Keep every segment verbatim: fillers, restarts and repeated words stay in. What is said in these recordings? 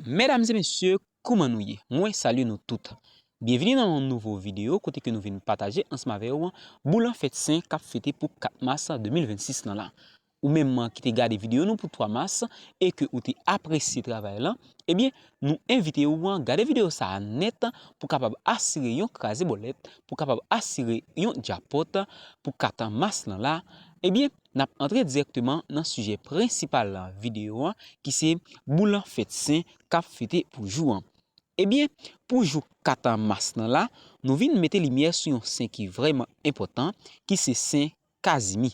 Medam e mesye, kouman nou ye? Mwen salye nou tout. Byenvini nan yon nouvo videyo kote ke nou vin pataje ansanm avè w boul an fèt sen k ap fete pou kat mas de mil vennsis lan la. Ou menm ki te gade videyo nou pou twa mas e ke ou te apresye travay lan, ebyen, nou envite w gade videyo sa a nèt pou kapab asire yon kraze bòlèt, pou kapab asire yon djapòt pou kat mas lan la. Ebyen, n ap antre dirèkteman nan sijè prensipal videyo an, ki se boul an fèt sen k ap fete pou jou an. Ebyen, pou jou kat mas lan la, nou vin mete limyè sou yon sen ki vrèman enpòtan, ki se Sen Kazimi.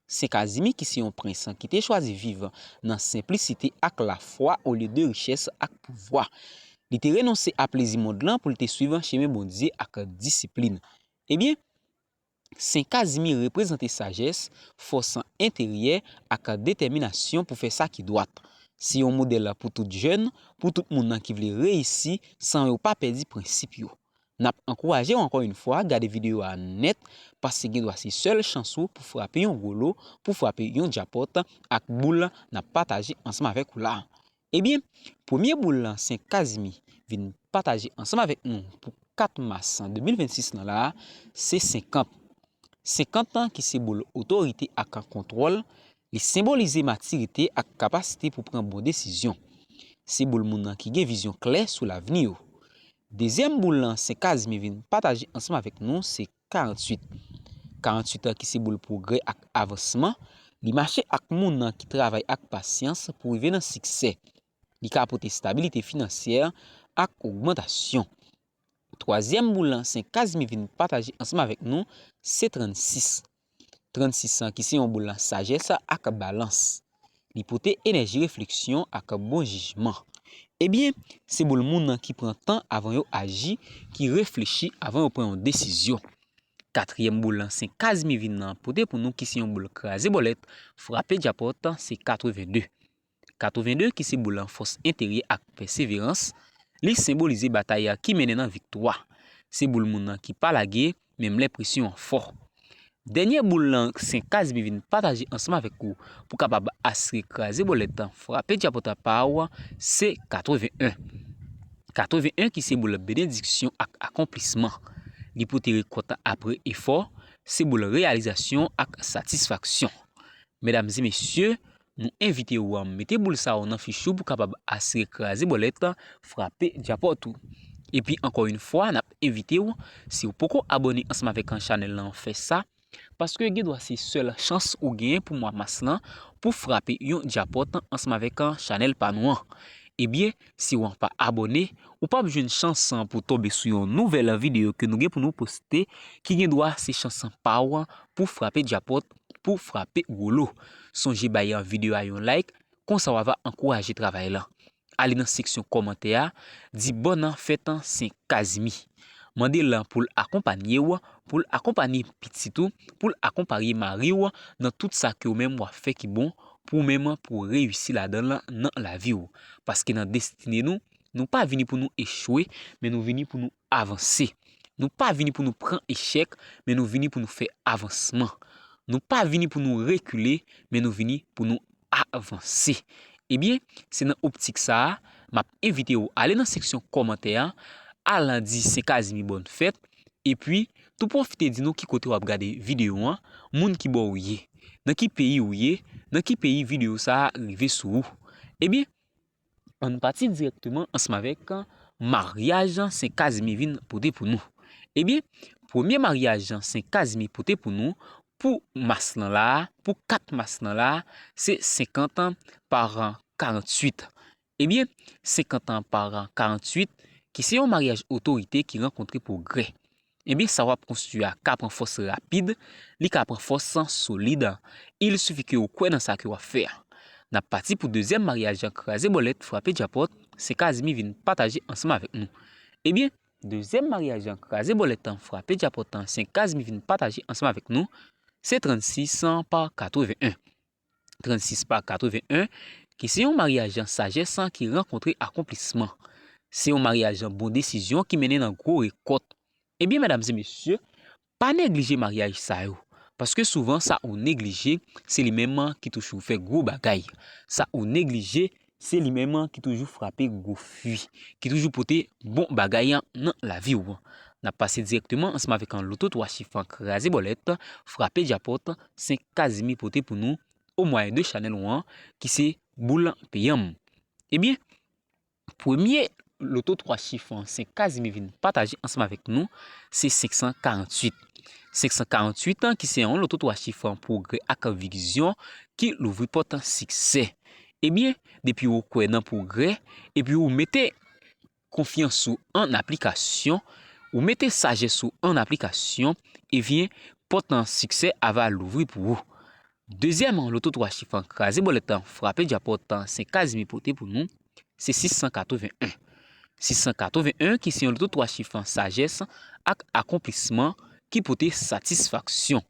Sen Kazimi ki se yon prens ki te chwazi viv nan senplisite ak lafwa olye de richès ak pouvwa. Li te renonse a plezi mond lan pou li te swiv chemen Bondye ak disiplin. Ebyen, Sen Kazimi reprezante sajès, fòs enteryè ak detèminasyon pou fè sa ki dwat. Se yon modèl pou tout jèn, pou tout moun ki vle reyisi san yo pa pèdi prensip yo. N ap ankouraje w ankò yon fwa gade videyo a nèt, paske gendwa se sèl chans ou pou frape yon gwo lo, pou frape yon djapòt ak boul n ap pataje ansanm avèk ou la. Ebyen, premye boul lan Sen Kazimi vin pataje ansanm avèk nou pou kat mas de mil vennsis lan la, se senkant. Senkant lan ki se boul otorite ak kontwòl, li senbolize matirite ak kapasite pou pran bon desizyon. Se boul moun nan ki gen vizyon klè sou lavni yo. Dezyèm boul lan Sen Kazimi vin pataje ansanm avèk nou se karanntuit. Karanntuit lan ki se boul pwogrè ak avansman, li mache ak moun nan ki travay ak pasyans pou rive nan siksè. Li ka pote stabilite finansyè ak ogmantasyon. Twazyèm boul lan Sen Kazimi vin pataje ansanm avèk nou se trannsis. Trannsis lan ki se yon boul sajès ak balans. Li pote enèji refleksyon ak bon jijman. Ebyen, se boul moun nan ki pran tan avan yo aji, ki reflechi avan yo pran yon desizyon. Katriyèm boul lan Sen Kazimi vin nan pote pou nou ki se yon boul kraze bòlèt, frape djapòt, se katreven de. Katreven de ki se boul lan fòs enteryè ak pèseverans, li senbolize batay ki mennen nan viktwa. Se boul moun nan ki pa lage, menm lè presyon an fò. Dènye boul lan Sen Kazimi vin pataje ansanm avèk ou pou kapab asire kraze bòlèt lan, frape djapòt pa w, se katreven en. Katreven en ki se boul benediksyon ak akonplisman. Li pote rekòt apre efò, se boul reyalizasyon ak satisfaksyon. Medam e mesye, nou envite w mete boul sa yo nan fich ou pou kapab asire kraze bòlèt, frape djapòt ou. Epi ankò yon fwa, n ap envite w, si w poko abòne ansanm avèk chanèl lan, fè sa, paske gendwa se sèl chans ou genyen pou mwa mas lan pou frape yon djapòt ansanm avèk chanèl pa nou an. Ebyen, si w pa abòne, ou p ap jwenn chans pou tonbe sou yon nouvèl videyo ke nou gen pou nou poste, ki gendwa se chans pa w pou frape djapòt, pou frape gwo lo. Sonje bay videyo a yon like, konsa w ava ankouraje travay lan. Ale nan seksyon kòmantè a, di bòn fèt Sen Kazimi. Mande l pou l akonpanye w, pou l akonpanye pitit ou, pou l akonpanye mari w nan tout sa ke ou menm w ap fè ki bon, pou ou menm pou w reyisi ladan l nan lavi w. Paske nan destine nou, nou pa vini pou nou echwe, men nou vini pou nou avanse. Nou pa vini pou nou pran echèk, men nou vini pou nou fè avansman. Nou pa vini pou nou rekile, men nou vini pou nou avanse. Ebyen, se nan optik sa a, m ap envite w ale nan seksyon kòmantè a, al di Sen Kazimi bòn fèt, epi tou pwofite di nou ki kote w ap gade videyo an, moun ki bò ou ye, nan ki peyi ou ye, nan ki peyi videyo sa a rive sou ou. Ebyen, ann pati dirèkteman ansanm avèk maryaj Sen Kazimi vin pote pou nou. Ebyen, premye maryaj Sen Kazimi pote pou nou, pou mas lan la, pou kat mas lan la, se senkant pa karanntuit. Ebyen, senkant pa karanntuit, ki se yon maryaj otorite ki rankontre pwogrè. Ebyen, sa w ap konstwi a ka pran fòs rapid, li ka pran fòs solid. Il sifi ke w kwè nan sa ke w ap fè a. N ap pati pou dezyèm maryaj kraze bòlèt, frape djapòt, Sen Kazimi vin pataje ansanm avèk nou. Ebyen, dezyèm maryaj kraze bòlèt, frape djapòt, Sen Kazimi vin pataje ansanm avèk nou, se trannsis pa katreven en. Trannsis pa katreven en, ki se yon maryaj sajès ki rankontre akonplisman. Se yon maryaj bon desizyon ki mennen nan gwo rekòt. Ebyen, medam e mesye, pa neglije maryaj sa yo. Paske souvan, sa ou neglije, se li menm ki toujou fè gwo bagay. Sa ou neglije, se li menm ki toujou frape gwo fwi, ki toujou pote bon bagay nan lavi w. N ap pase dirèkteman ansanm avèk loto twa chif kraze bòlèt, frape djapòt, Sen Kazimi pote pou nou o mwayen de chanèl ou an, ki se boul peyanm. Ebyen, premye loto twa chif Sen Kazimi vin pataje ansanm avèk nou, se senk san karanntuit. Senk san karanntuit an, ki se yon loto twa chif pwogrè ak vizyon ki louvri pòt siksè. Ebyen, depi ou kwè nan pwogrè, epi ou mete konfyans ou an aplikasyon, ou mete sajès ou an aplikasyon, ebyen, pòt siksè a va louvri pou ou. Dezyèm loto twa chif kraze bòlèt, frape djapòt, Sen Kazimi pote pou nou, se sis san katreven en. Sis san katreven en, ki se yon loto twa chif sajès ak akonplisman ki pote satisfaksyon.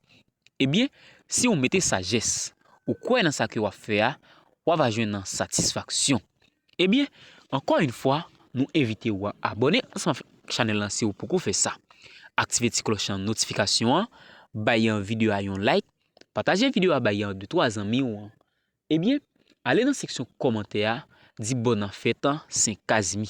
Ebyen, si w mete sajès, ou kwè nan sa ke w ap fè a, w a va jwenn satisfaksyon. Ebyen, ankò yon fwa, nou envite w a abòne ansanm avèk chanèl lan si w poko fè sa. Aktive ti klòch notifikasyon an, bay videyo a yon like, pataje videyo a bay de twa zanmi w. Ebyen, ale nan seksyon kòmantè a, di bòn fèt Sen Kazimi.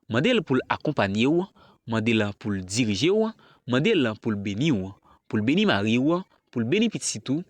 Mande l pou l akonpanye w, mande l pou l dirije w, mande l pou l beni w, pou l beni mari w, pou l beni pitit ou,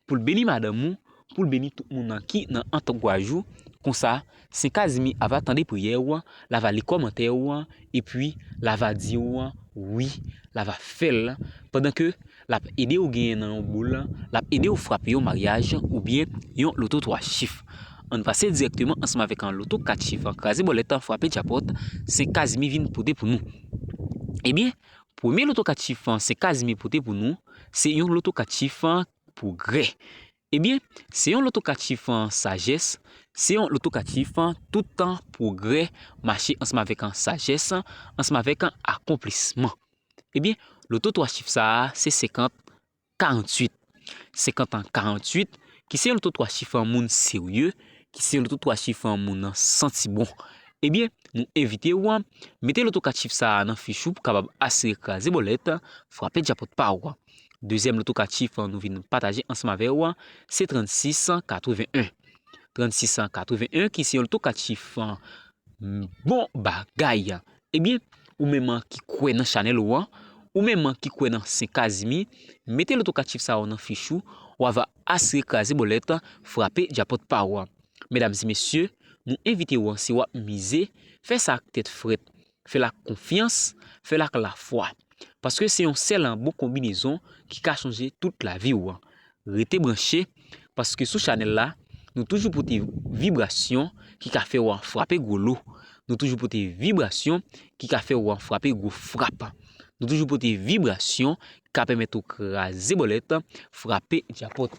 pou l beni madanm ou, pou l beni tout moun ki nan antouwaj ou. Konsa, Sen Kazimi a va tande priyè w, l a va li kòmantè w, epi l a va di w wi, l a va fè l, pandan ke l ap ede w genyen nan yon boul, l ap ede w frape yon maryaj oubyen yon loto twa chif. Ann pase dirèkteman ansanm avèk loto kat chif kraze bòlèt, frape djapòt, Sen Kazimi vin pote pou nou. Ebyen, premye loto kat chif Sen Kazimi pote pou nou, se yon loto kat chif pwogrè. Ebyen, se yon loto kat chif sajès, se yon loto kat chif tout tan pwogrè, mache ansanm avèk sajès, ansanm avèk akonplisman. Ebyen, loto twa chif sa a, se senkant karanntuit. Senkant karanntuit, ki se yon loto twa chif moun serye, ki se yon loto twa chif moun santi bon. Ebyen, nou envite w a mete loto kat chif sa a nan fich ou pou kapab asire kraze bòlèt, frape djapòt pa w. Dezyèm loto kat chif nou vin pataje ansanm avè w, se trannsis katreven en. Trannsis katreven en, ki se yon loto kat chif bon bagay. Ebyen, ou menm ki kwè nan chanèl ou an, ou menm ki kwè nan Sen Kazimi, mete loto kat chif sa yo nan fich ou, w a va asire kraze bòlèt, frape djapòt pa w. Medam e mesye, nou envite w, si w ap mize, fè sa ak tèt frèt, fè l ak konfyans, fè l ak lafwa. Paske se yon sèl bon konbinezon ki ka chanje tout lavi w. Rete branche, paske sou chanèl la, nou toujou pote vibrasyon ki ka fè w frape gwo lo. Nou toujou pote vibrasyon ki ka fè w frape gwo frap. Nou toujou pote vibrasyon ki ka pèmèt ou kraze bòlèt, frape djapòt.